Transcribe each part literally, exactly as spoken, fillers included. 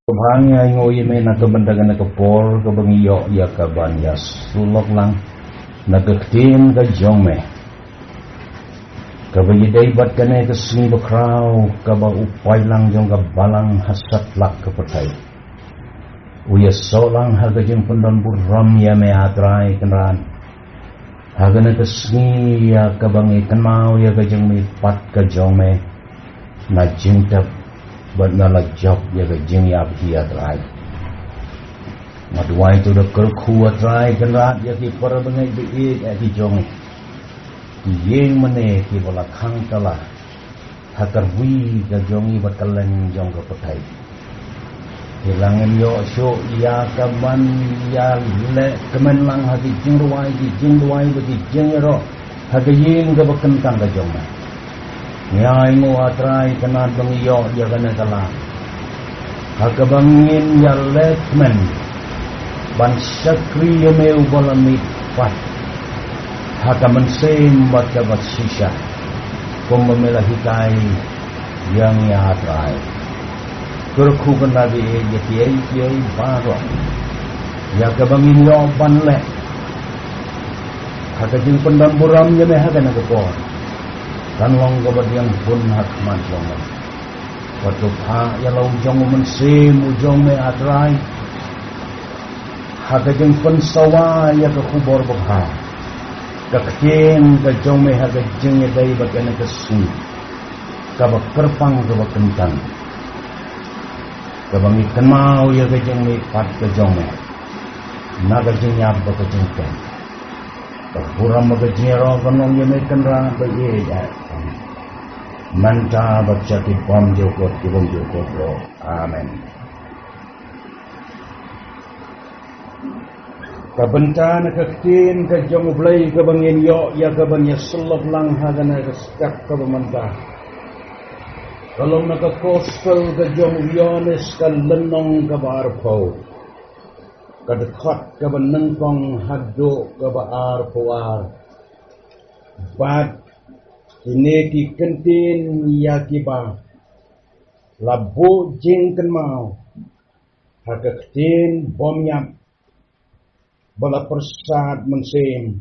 Khublei ïa ngi, ïa me na ka bynta kane ka por kaba ngi ïoh ïa kaban ïasyllok lang na ka ktien ka jong me, kaba ïadei bad kane ka sngi bakhraw, kaba u paidlang jong ka balang ha satlak ka pyrthei u ïasoh lang ha ka jingpyndonburom ïa me, A Trai Kynrad. Ha kane ka sngi ïa kaba ngi kynmaw ïa ka jingmihpat ka jong me na jingtep bad na la jop ïa ka jingïap hi, A Trai. Nga duwai to da kyrkhu, A Trai Kynrad, ïa ki para bangeit ba ïeit, ïa ki jong ngi, ki ïing mane kiba la khang kylla ha ka rwi ka jong ngi bad ka leng jong ka pyrthei. Ki la ngin ïoh shuh ïa kaban ïaleh kmen lang ha ki jingrwai, ki jingduwai bad ki jingïaroh ha ka ïing kaba kyntang ka jong me. Ngi ainguh, A Trai Kynrad, ba ngi ïoh ïa kane ka lad ha kaba ngin ïaleh kmen ban shakri ïa me uba la mihpat ha ka mynsiem bad kaba shisha, kumba me la hikai ïa ngi, A Trai. Kyrkhu, Kynrad, ïa kiei kiei baroh ïa kaba ngin ïoh ban leh ha ka jingpyndonburom ïa me ha kane ka por, kan long kaba diang bun ha khmat jong me. Wat to phah ïa la u jong u mynsiem u jong me, A Trai, ha ka jingpynsawa ïa ka khubor babha, ka ktien ka jong me ha ka jingïadei bad kane ka sngi kaba kyrpang kaba kyntang, kaba ngi kynmaw ïa ka jingmihpat ka jong me na ka jingïap bad ka jingkmen. Ka burom bad ka jingïaroh kan long ïa me, Kynrad ba ïeit, mynta bad sha ki bymjukut ki bymjukut ruh. Amen. Ka bynta na ka ktien ka jong U Blei kaba ngin ïoh ïa kaban ïasyllok lang ha kane ka step kaba mynta ka long na ka Gospel ka jong u Ïoannis, ka lynnong kaba arphew, ka dkhot kaba nyngkong haduh kaba arphew ar. Bad kine ki kyntien ïa kiba la buh jingkynmaw ha ka ktien bymïap ba la pyrsad mynsiem,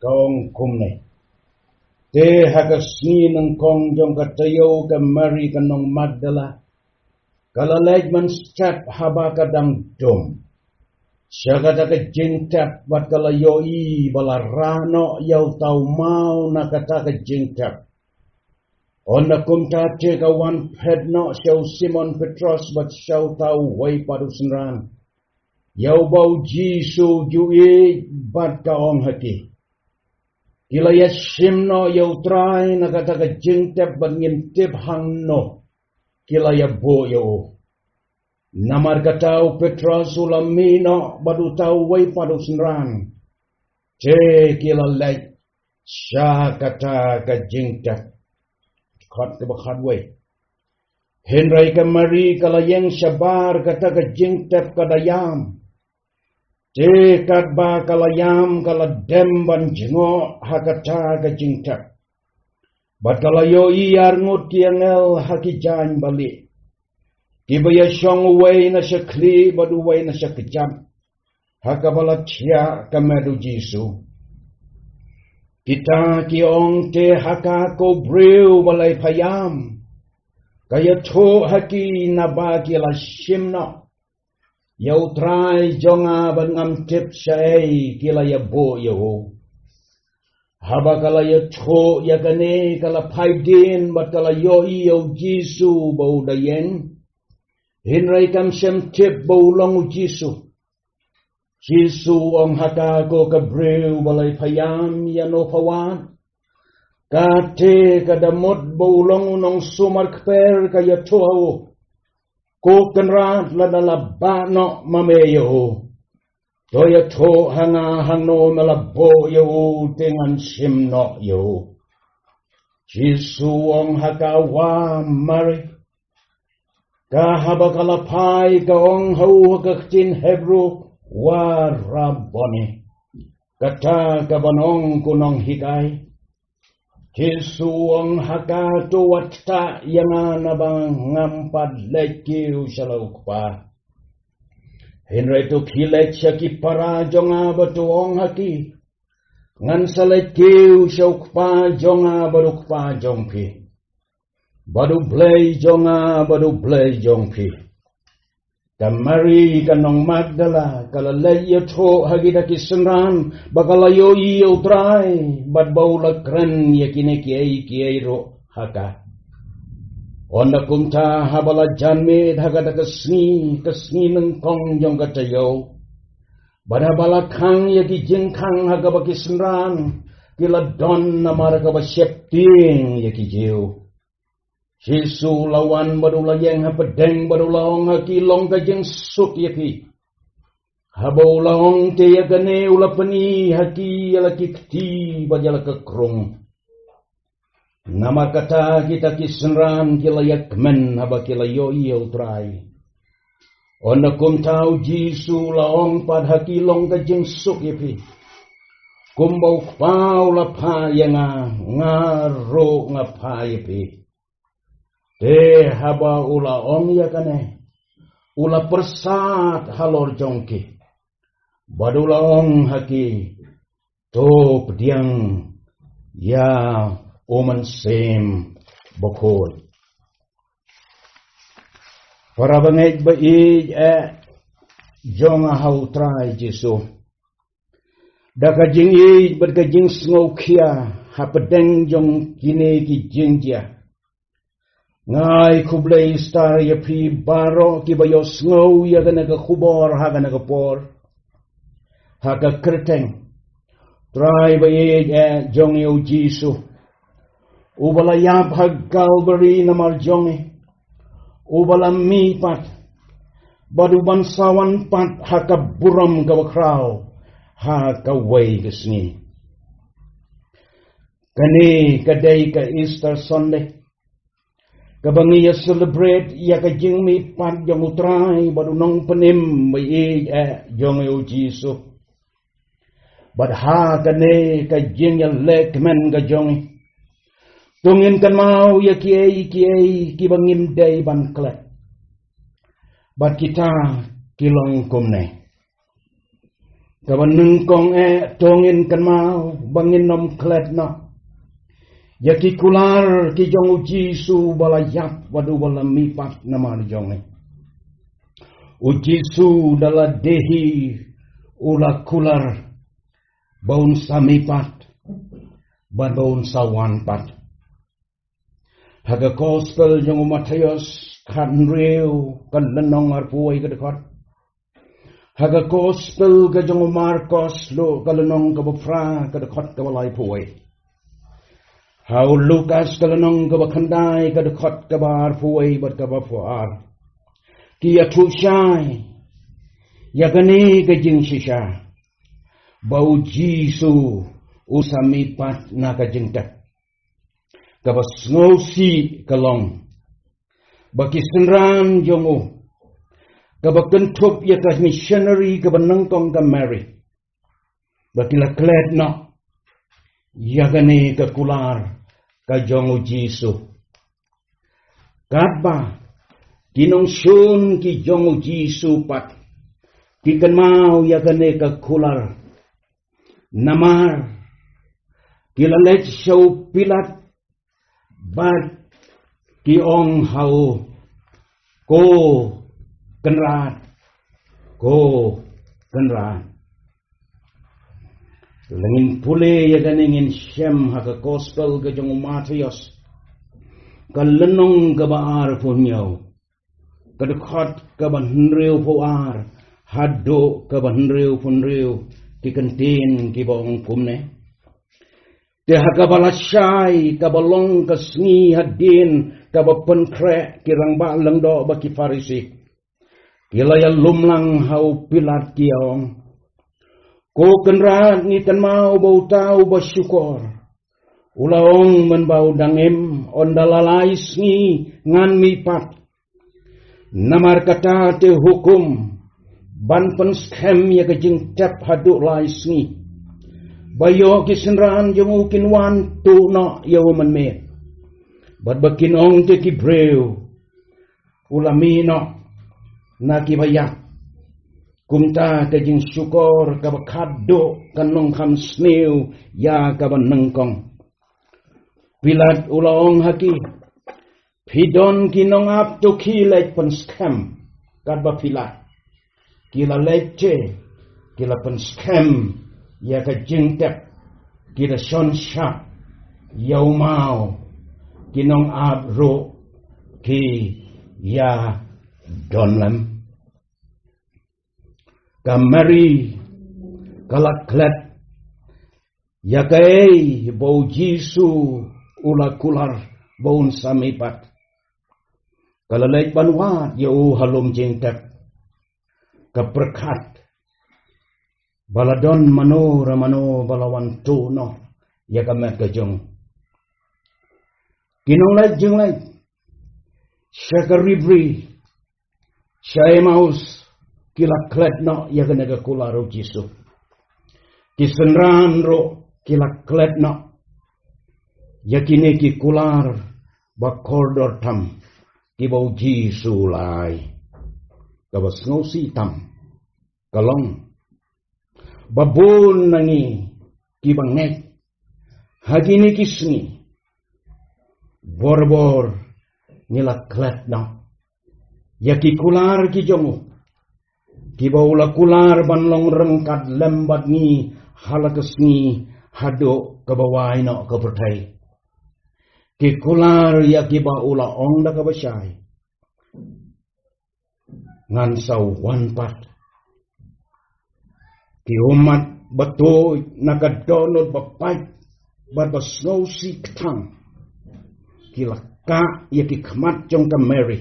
ka ong kumne: Te ha ka sngi nyngkong jong ka taïew, ka Mari ka nong Magdala ka la leit mynstep haba ka dang dum sha kata ka jingtep, bad ka la ïohi ba la rah noh ïa uta u maw na kata ka jingtep. Ynda kumta te ka wan phet noh sha u Simon Petros bad sha uta uwei pat u synran ïa uba U Jisu u ju ïeit, bad ka ong ha ki: Ki la ïashim noh ïa U Trai na kata ka jingtep, bad ngim tip hangno ki la ïabuh ïa u. Namar kata u Petros u la mih noh bad uta uwei pat u synran, te ki la leit sha kata ka jingtep. Dkhot kaba khatwei. Hynrei ka Mari ka la ïeng shabar kata ka jingtep, ka da ïam. Te katba ka la ïam, ka la dem ban jngoh ha kata ka jingtep, bad ka la ïohi arngut ki angel ha ki jaiñ balieh, kiba ïashong, uwei na shakhlieh bad uwei na shakjat, ha kaba la thiah ka met U Jisu. Kita ki ong te ha ka ko briew ba la ïapha ïam, ka ïathuh ha ki naba ki la shim noh ïa U Trai jong nga, bad ngam tip shaei ki la ïabuh ïa u. Haba ka la ïathuh ïa kane, ka la phai dien bad ka la ïohi ïa U Jisu ba u da ïeng, hynrei kam shym tip ba u long U Jisu. Jisu u ong ha ka ko ka briew ba la ïapha ïam, ïano pha wad? Ka te ka da mut ba u long u nongsumar kper, ka ïathuh ha u: Ko Kynrad, lada la bah noh ma me ïa u, to ïathuh ha nga hangno me la buh ïa u, te ngan shim noh ïa u. Jisu u ong ha ka: Wa Mari. Ka haba ka la phai, ka ong ha u ha ka ktien Hebru: Wa Rabboni. Kata kaban ong ko Nonghikai. Jisu u ong ha ka, to wat ktah ïa nga, naba ngam pat leit kiew sha la u Kpa. Hynrei to khie leit sha ki para jong nga bad to ong ha ki, ngan sa leit kiew sha u Kpa jong nga bad u Kpa jong phi, bad u Blei jong nga bad u Blei jong phi. Ka Mari ka nong Magdala ka la leit ïathuh ha kita ki synran ba ka la ïohi ïa u Trai, bad ba u la kren ïa kine kiei kiei ruh ha ka. Ynda kumta, haba la janmiet ha kata ka sngi, ka sngi nyngkong jong ka taïew, bad haba la khang ïa ki jingkhang ha kaba ki synran ki la don namar kaba sheptieng ïa ki Jiw, Jisu u la wan bad u la ïeng hapdeng bad u la ong ha ki, long ka jingsuk ïa phi. Haba u la ong te ïa kane, u la pyni ha ki ïa la ki kti bad ïa la ka krung. Namar kata kita ki synran ki la ïakmen haba ki la ïohi ïa u Trai. Ynda kumta u Jisu u la ong pat ha ki, long ka jingsuk ïa phi. Kumba u Kpa u la phah ïa nga, nga ruh nga phah ïa phi. Te haba u la ong ïa kane, u la pyrsad halor jong ki, bad u la ong ha ki, to pdiang ïa u Mynsiem Bakhuid. Para bangeit ba ïeit eh jong nga ha u Trai Jisu, da ka jingïeit bad ka jingsngewkhia hapdeng jong kine ki jingjia, nga ai khublei star ïa phi baroh kiba ïohsngew ïa kane ka khubor ha kane ka por, ha ka kyrteng Trai ba ïeit eh jong ngi u Jisu, uba la ïap ha Kalbari namar jong ngi, uba la mihpat, bad uban sa wan pat ha ka burom kaba khraw ha kawei ka sngi. Kane ka dei ka Easter Sunday, kaba ngi ïa celebrate ïa ka jingmihpat jong u Trai bad u Nongpynim ba ïeit eh jong ngi u Jisu. Bad ha kane ka jingïalehkmen ka jong ngi, to ngin kynmaw ïa kiei kiei kiba ngim dei ban klet. Bad kita ki long kumne. Kaba nyngkong eh, to ngin kynmaw ba ngin ym klet noh ïa ki kular ki jong u Jisu ba la ïap bad uba la mihpat namar jong ngi. U Jisu da lade hi u la kular ba un sa mihpat bad ba un sa wan pat. Ha ka Gospel jong u Mathaios khathynriew, ka lynnong arphew wei ka dkhot. Ha ka Gospel ka jong u Markos ruh, ka lynnong kaba phra, ka dkhot kaba laiphew wei. Ha u Lukas ka lynnong kaba khyndai, ka dkhot kaba arphew wei bad kaba phew ar. Ki ïathuh shai ïa kane ka jingshisha, ba u Jisu u sa mihpat na ka jingtep. Kaba sngewsih ka long ba ki synran jong u, kaba kynthup ïa ka missionary kaba nyngkong ka Mary, ba ki la klet noh ïa kane ka kular ka jong u Jisu. Katba ki nongshun ki jong u Jisu pat ki kynmaw ïa kane ka kular, namar ki la leit sha u Pilat bad ki ong ha u, ko Kynrad, ko Kynrad. Lada ngin pule ïa kane ngin shem ha ka Gospel ka jong u Mathaios, ka lynnong kaba arphew hynñiew, ka dkhot kaba hynriewphew ar haduh kaba hynriewphew hynriew, ki kyntien kiba ong kumne. Te ha kaba lashai, kaba long ka sngi hadien kaba pynkhreh, ki rangbah lyngdoh bad ki Pharisi ki la ïalum lang ha u Pilat ki ïa ong, ko Kynrad, ngi kynmaw ba uta uba shukor u la ong mynba u dang im, ynda la lai sngi ngan mihpat. Namar kata te hukum ban pynskhem ïa ka jingtep haduh lai sngi. Ba ïoh ki synran jong u kin wan tuh noh ïa u mynmiet. Bad ba kin ong te ki briew, u la mih noh na ki ba ïap. Kumta ka jingshukor kaba khadduh kan long kham sniew ïa kaba nyngkong. Pilat u la ong ha ki, phi don ki nongap to ki leit pynskhem katba phi lah. Ki la leit te, ki la pynskhem ïa ka jingtep, ki la shon shah ïa u maw, ki nongap ruh ki ïa don lem. Ka Mary ka la klet ïa kaei ba u Jisu u la kular ba un sa mihpat. Ka la leit ban wad ïa u ha lum jingtep. Ka pyrkhat ba la don mano re mano ba la wan tuh noh ïa ka met ka jong u. Ki nongleit jingleit sha ka ribri, sha Emmaus, ki la klet noh ïa kane ka kular u Jisu. Ki synran ruh ki la klet noh ïa kine ki kular ba kordor tam kiba u Jisu u la ai. Kaba sngewsih tam ka long ba bun na ngi kiba ngeit ha kine ki sngi, bor bor ngi la klet noh ïa ki kular ki jong u, kiba u la kular ban long ryngkat lem bad ngi ha la ka sngi haduh kaba wai noh ka pyrthei. Ki kular ïa kiba u la ong da kaba shai, ngan sa wan pat. Ki ummat ba tuid na ka dohnud ba pait bad ba sngewsih kthang, ki la kah ïa ki khmat jong ka Mary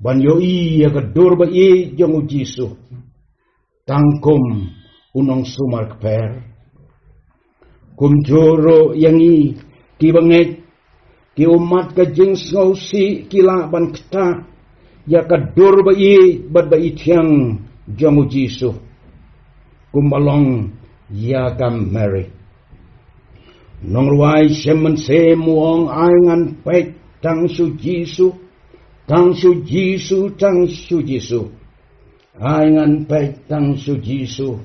ban ïohi ïa ka dur ba ïeit jong u Jisu tang kum u nongsumar kper. Kumjuh ruh ïa ngi kiba ngeit, ki ummat ka jingsngewsih ki lah ban ktah ïa ka dur ba ïeit bad ba ithiang jong u Jisu, kumba long ïa ka Mary. Nongrwai Shem Mynsiem u ong, ai ngan peit tang sha u Jisu, tang sha u Jisu, tang sha u Jisu. Ai ngan peit tang sha u Jisu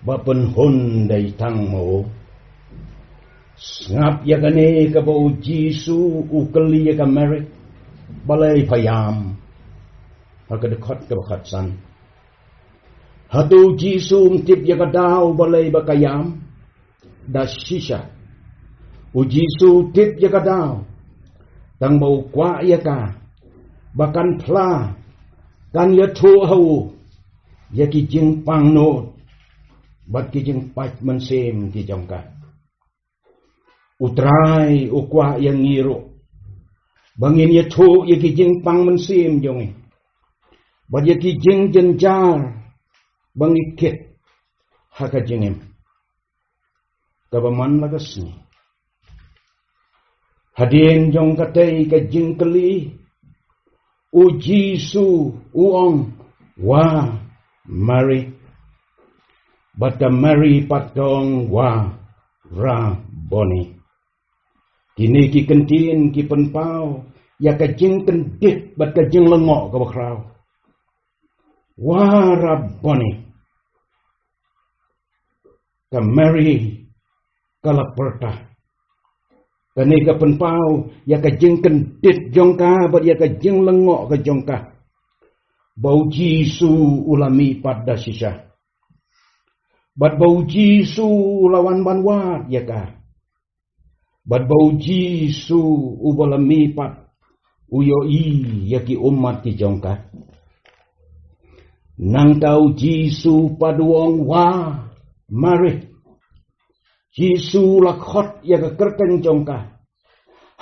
ba pynhun dei tang ma u. Sngap ïa kane kaba u Jisu u kylli ïa ka Mary, balei pha ïam? Ha ka dkhot kaba khatsan. Hato u Jisu um tip ïa ka daw balei ba ka ïam? Da shisha u Jisu u tip ïa ka daw, tang ba u kwah ïa ka ba kan phla, kan ïathuh ha u ïa ki jingpang nud bad ki jingpait mynsiem ki jong ka. U Trai u kwah ïa ngi ruh ba ngin ïathuh ïa ki jingpang mynsiem jong ngi bad ïa ki jingjynjar ba ngi kit ha ka jingim. Kaba man la ka sngi, hadien jong katei ka jingkylli, u Jisu u ong, wa Mary. Bad ka Mary pat ka ong, wa Rabboni. Kine ki kyntien ki pynpaw ïa ka jingkyndit bad ka jinglyngngoh kaba khraw. Wa Rabboni. Ka Mary ka la pyrta. Kane ka pynpaw ïa ka jingkyndit jong ka bad ïa ka jinglyngngoh ka jong ka ba u Jisu u la mihpat da shisha, bad ba u Jisu u la wan ban wad ïa ka, bad ba u Jisu uba la mihpat u ïohi ïa ki ummat ki jong ka. Nangta u Jisu pat u ong, wa Mary. Jisu u la khot ïa ka kyrteng jong ka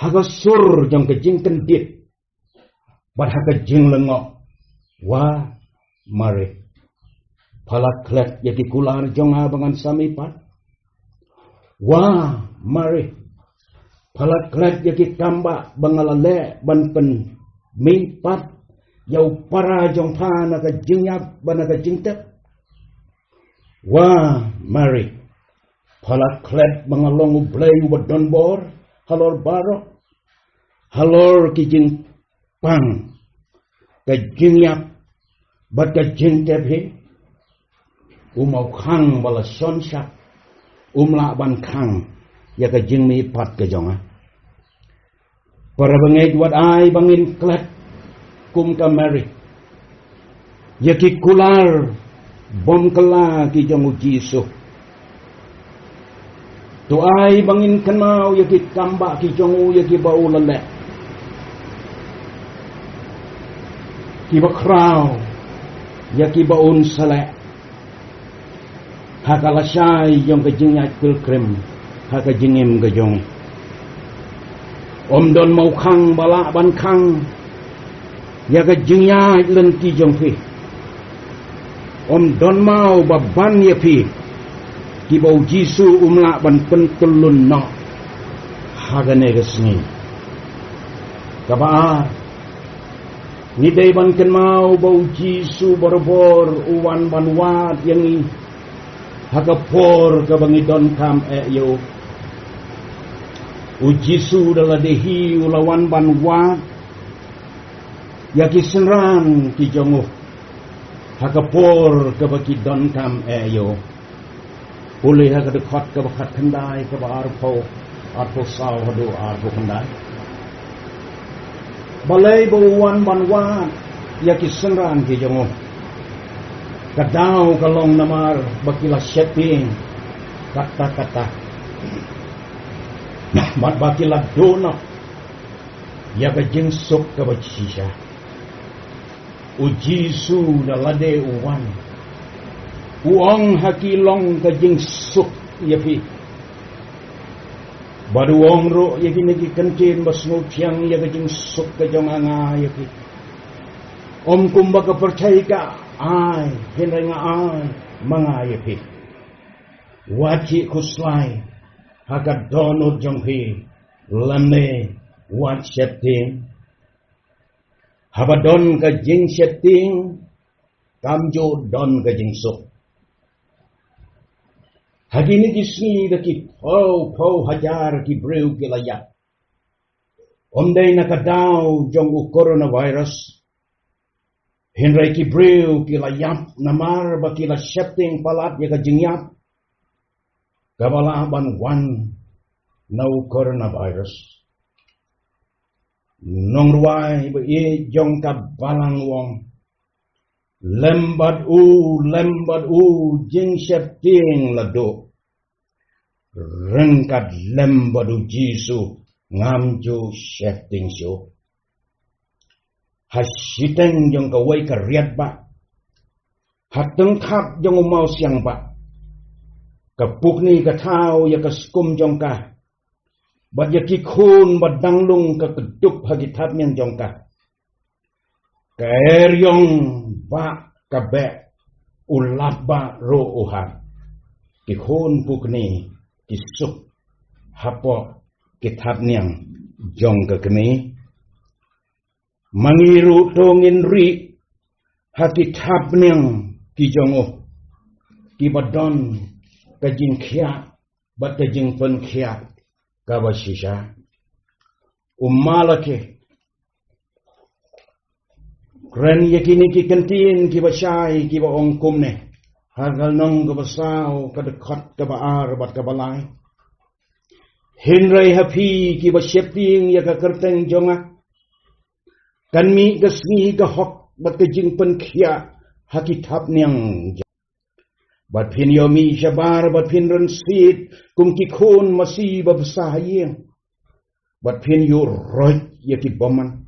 ha ka sur jong ka jingkyndit bad ha ka jinglyngngoh, wa Mary. Pha la klet ïa ki kular jong nga ba ngan sa mihpat? Wa Mary, pha la klet ïa ki kam ba ba nga la leh ban pynmihpat ïa u para jong pha na ka jingïap bad na ka jingtep? Wa Mary, Pha la klet ba nga long u Blei uba don bor halor baroh, halor ki jingpang, ka jingïap bad ka jingtep hi. U mawkhang ba la shon shah um lah ban khang ïa ka jingmihpat ka jong nga. Para bangeit, wat ai ba ngin klet kum ka Mary ïa ki kular bym kylla ki jong U Jisu. To ai ba ngin kynmaw ïa ki kam ba ki jong u, ïa ki ba u la leh, ki ba khraw ïa ki ba un sa leh ha ka lashai jong ka jingïaid pilgrim ha ka jingim ka jong. Ym don mawkhang ba lah ban khang ïa ka jingïaid lynti jong phi. Ym don maw ba ban ïa phi ki ba U Jisu um lah ban pyntyllun noh ha kane ka sngi. Kaba ar, ngi dei ban kynmaw ba U Jisu barabor u wan ban wad ïa ngi ha ka por kaba ngi donkam eh ïa u. U Jisu da lade hi u la wan ban wad ïa ki synran ki jong u ha ka por kaba ki donkam eh ïa u. Pule ha ka dkhot kaba khatkhyndai, kaba arphew, arphew saw haduh arphew khyndai. Balei ba u wan ban wad ïa ki synran ki jong u? Ka daw ka long namar ba ki la sheptieng katta katta, bad ba ki la duh noh ïa ka jingsuk kaba shisha. U Jisu da lade u wan, u ong ha ki, long ka jingsuk ïa phi. Bad u ong ruh ïa kine ki kyntien ba sngewthiang, ïa ka jingsuk ka jong nga nga ïa phi. Ym kumba ka pyrthei ka ai, hynrei nga ai ma nga ïa phi. Wat khih khuslai ha ka dohnud jong phi, lane wat sheptieng. Haba don ka jingsheptieng, kam ju don ka jingsuk. Ha kine ki sngi da ki phew phew hajar ki briew ki la ïap. Ym dei na ka daw jong u coronavirus, hynrei ki briew ki la ïap namar ba ki la sheptieng palat ïa ka jingïap kaba lah ban wan na u coronavirus. Nongrwai ba ïeit jong ka balang u ong, lem bad u, lem bad u, jingsheptieng la duh. Ryngkat lem bad U Jisu ngam ju sheptieng shuh. Ha shiteng jong kawei ka riat bah, ha tyngkhap jong u mawsiang bah, ka pukni ka thaw ïa ka skum jong ka, bad ïa ki khun ba dang lung ka kdup ha ki thapniang jong ka. Ka eriong bah ka beh, u lap bah ruh u hat. Ki khun pukni ki suk hapoh ki thapniang jong ka kmie. Ma ngi ruh to ngin rieh ha ki thapniang ki jong u, kiba don ka jingkhiah bad ka jingpynkhiah kaba shisha. U Malaki kren ïa kine ki kyntien kiba shai kiba ong kumne, ha ka lynnong kaba saw, ka dkhot kaba ar bad kaba lai. Hynrei ha phi kiba sheptieng ïa ka kyrteng jong nga, kan mih ka sngi ka hok bad ka jingpynkhiah ha ki thapniang. Bad phin ïoh mih shabar bad phin rynsied kum ki khun masi ba bsa ha ïing, bad phin ïoh roit ïa ki bymman,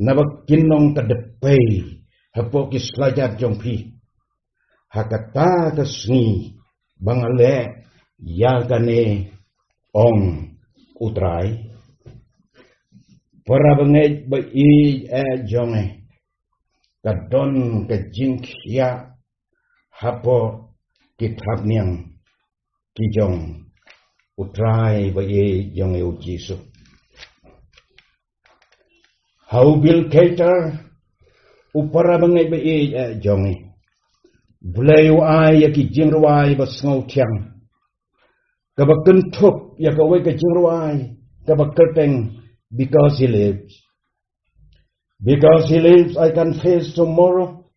naba kin long ka dpei hapoh ki slajat jong phi ha kata ka sngi ba nga leh ïa kane, ong U Trai. Para bangeit ba ïeit eh jong ngi, ka don ka jingkhiah hapoh ki thapniang ki jong U Trai ba ïeit jong ngi U Jisu. Ha u Bill Gaither, u para bangeit ba ïeit eh jong ngi, Blei u ai ïa ki jingrwai ba sngewthiang. Kaba kynthup ïa kawei ka jingrwai kaba kyrteng Because He Lives. Because He lives, I can face tomorrow.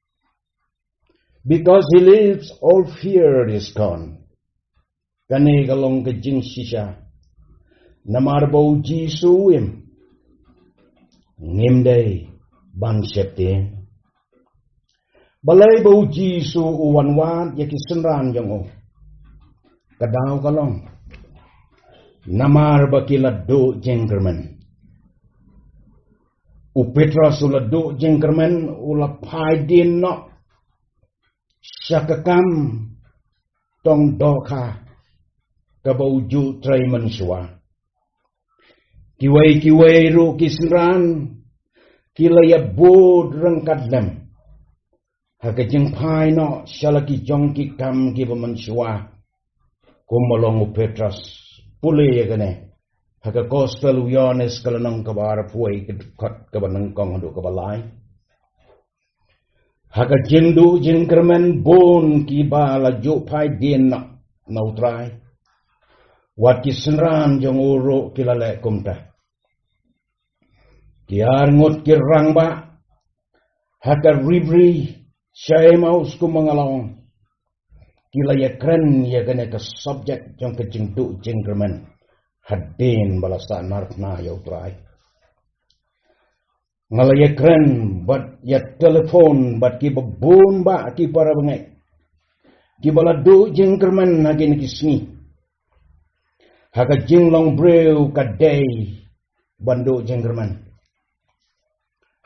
Because He lives, all fear is gone. Kane ka long ka jingshisha. Namar ba U Jisu u im, ngim dei ban sheptieng. Balei ba U Jisu u wan wad ïa ki synran jong u? Ka daw ka long namar ba ki la duh jingkyrmen. U Petros u la duh jingkyrmen, u la phai dien noh sha ka kam tong dohkha kaba u ju trei mynshuwa. Kiwei kiwei ruh ki synran ki la ïabud ryngkat lem ha ka jingphai noh sha la ki jong ki kam kiba mynshuwa. Kumba long u Petros, pule ïa kane ha ka Gospel u Ïohannes ka lynnong kaba arphew, ka dkhot kaba nyngkong haduh kaba lai. Ha ka jingduh jingkyrmen bun kiba la ju phai dien noh na U Trai. Wat ki synran jong u ruh ki la leh kumta. Ki arngut ki rangbah ha ka ri bri sha Emmaus kumba nga la ong, ki la ïakren ïa kane ka subject jong ka jingduh jingkyrmen hadien ba la sahnarphna ïa U Trai. Nga la ïakren bad ïa telephone bad kiba bun bah ki para bangeit kiba la duh jingkyrmen ha kine ki sngi. Ha ka jinglong briew ka dei ban duh jingkyrmen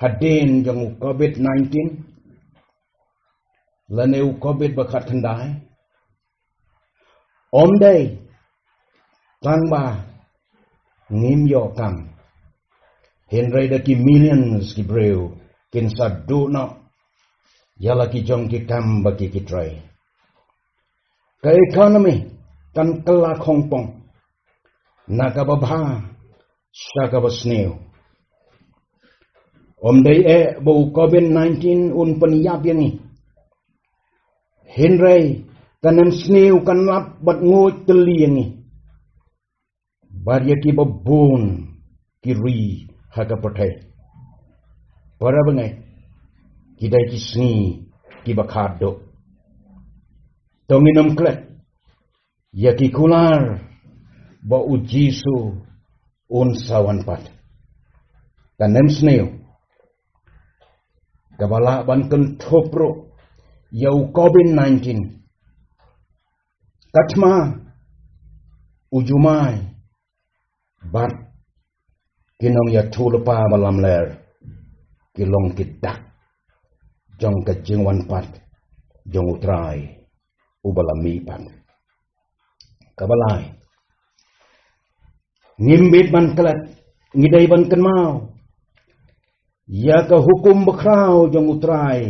hadien jong u covid nineteen lane u covid ba khatkhyndai. Ym dei tang ba ngim ïoh kam, hynrei da ki millions ki briew kin sa duh noh ïa la ki jong ki kam ba ki ki trei. Ka economy kan kylla khongpong na kaba bha sha kaba sniew. Ym dei eh ba u covid nineteen un pynïap ïa ngi, hynrei kan ym sniew kan lap bad nguid tylli ïa ngi bad ïa kiba bun ki ri ha ka pyrthei. Para bangeit, ki dei ki sngi kiba khadduh. To ngin ym klet ïa ki kular ba U Jisu un sa wan pat. Kan ym sniew. Kaba lah ban kynthup ruh ïa u covid nineteen, ka thma, u jumai bad ki nongïathuhlypa ba lamler ki long ki dak jong ka jingwan pat jong U Trai uba la mih pat. Kaba lai, ngim bit ban klet, ngi dei ban kynmaw ïa ka hukum bakhraw jong U Trai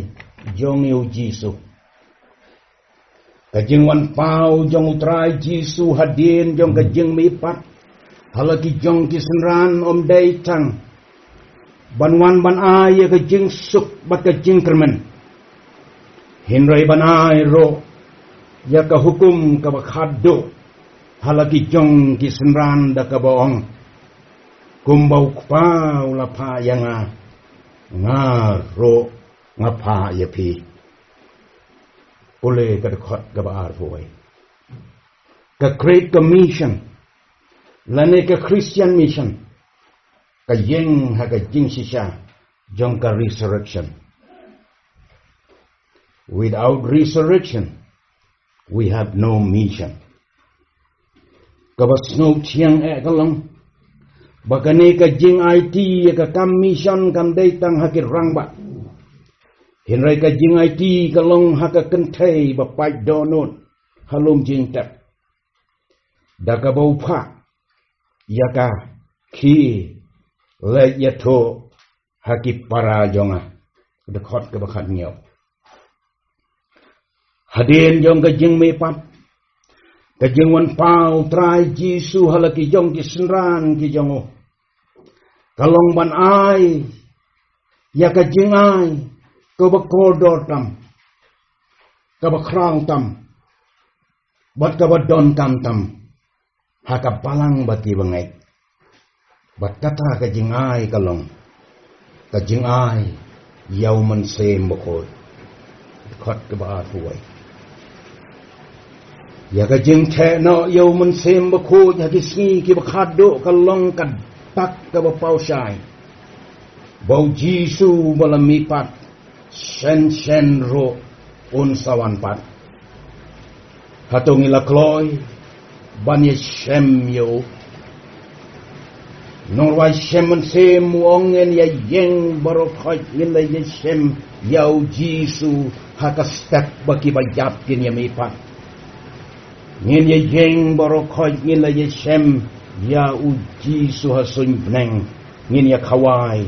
jong ngi U Jisu. Ka jingwan paw jong U Trai Jisu hadien jong ka jingmihpat ha la ki jong ki synran ym dei tang ban wan ban ai ïa ka jingsuk bad ka jingkyrmen, hynrei ban ai ruh ïa ka hukum kaba khadduh ha la ki jong ki synran da kaba ong, kumba U Kpa u la phah ïa nga, nga ruh nga phah ïa phi. Pule ka dkhot kaba arphew wei. Ka Great Commission lane ka Christian Mission ka ïeng ha ka jingshisha jong ka resurrection. Without resurrection, we have no mission. Kaba sngewthiang eh ka long ba kane ka jingaiti ïa ka kam mission kam dei tang ha ki rangbah, hynrei ka jingaiti ka long ha ka kynthei ba pait dohnud ha lum jingtep, da kaba u phah ïa ka, khie leit ïathuh ha ki para jong nga. Dkhot kaba khathynñiew. Hadien jong ka jingmihpat, ka jingwan paw Trai Jisu ha la ki jong ki synran ki jong u ka long ban ai ïa ka jingai kaba kordor tam, kaba khraw tam, bad kaba donkam tam. ha ka balang ba ki bangeit. Bad kata ka jingai ka long ka jingai ïa u Mynsiem Bakhuid. Khot kaba arphew wei. Ïa ka jingtheh noh ïa u Mynsiem Bakhuid ha ki sngi kiba khadduh ka long ka dak kaba paw shai ba u Jisu ba la mihpat shen shen ruh un sa wan pat. Hato ngi la kloi ban ïashem ïa u? Nongwai shem mynsiem u ong ngin ïa ïeng baroh khoit ngin la ïashem ïa u Jisu ha ka step ba kiba ïap kin ïa mihpat. Ngin ïa ïeng baroh khoit ngin la ïashem ïa u Jisu ha suiñ bneng ngin ïa khawai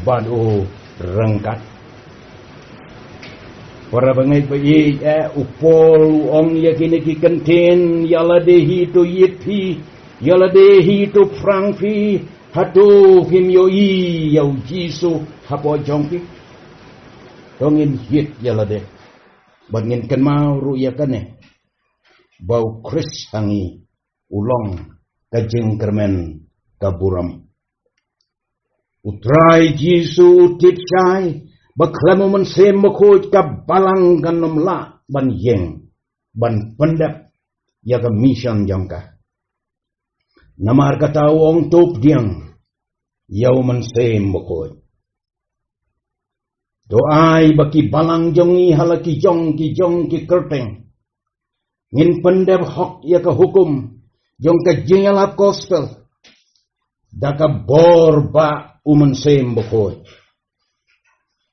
bad u ryngkat. Para bangeit ba ïeit, eh, u Paul u ong ïa kine ki kyntien, ïa lade hi to ïit phi, ïa lade hi to phrang phi, hato phim ïohi ïa u Jisu hapoh jong phi? To ngin ïit ïa lade. Bad ngin kynmaw ruh ïa kane, ba u Khrist ha ngi u long ka jingkyrmen ka burom. U Trai Jisu u tip shai ba khlem u Mynsiem Bakhuid ka balang kan ym lah ban ïeng ban pyndep ïa ka mission jong ka. Namar kata u ong to pdiang ïa u Mynsiem Bakhuid. To ai ba ki balang jong ngi ha la ki jong ki jong ki kyrteng ngin pyndep hok ïa ka hukum jong ka jingïalap gospel da ka bor ba u Mynsiem Bakhuid.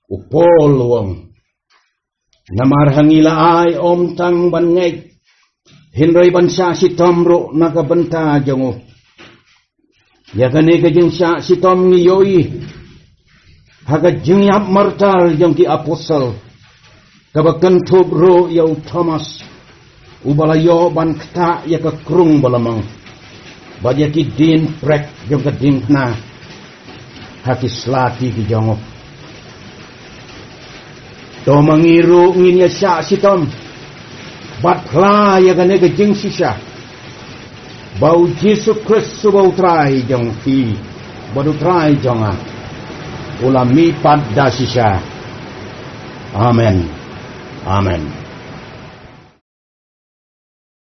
U Paul u ong, namar ha ngi la ai ym tang ban ngeit hynrei ban shah shitom ruh na ka bynta jong u. Ïa kane ka jingshah shitom ngi ïohi ha ka jingïap martar jong ki apostol, kaba kynthup ruh ïa u Thomas, uba la ïoh ban ktah ïa ka krung ba la mong, bad ïa ki dienprek jong ka diengphna ha ki sla ki jong u. To ma ngi ruh ngin ïa shah shitom bad phla ïa kane ka jingshisha, ba u Jisu Khrist uba u Trai jong phi bad u Trai jong nga u la mihpat da shisha. Amen. Amen.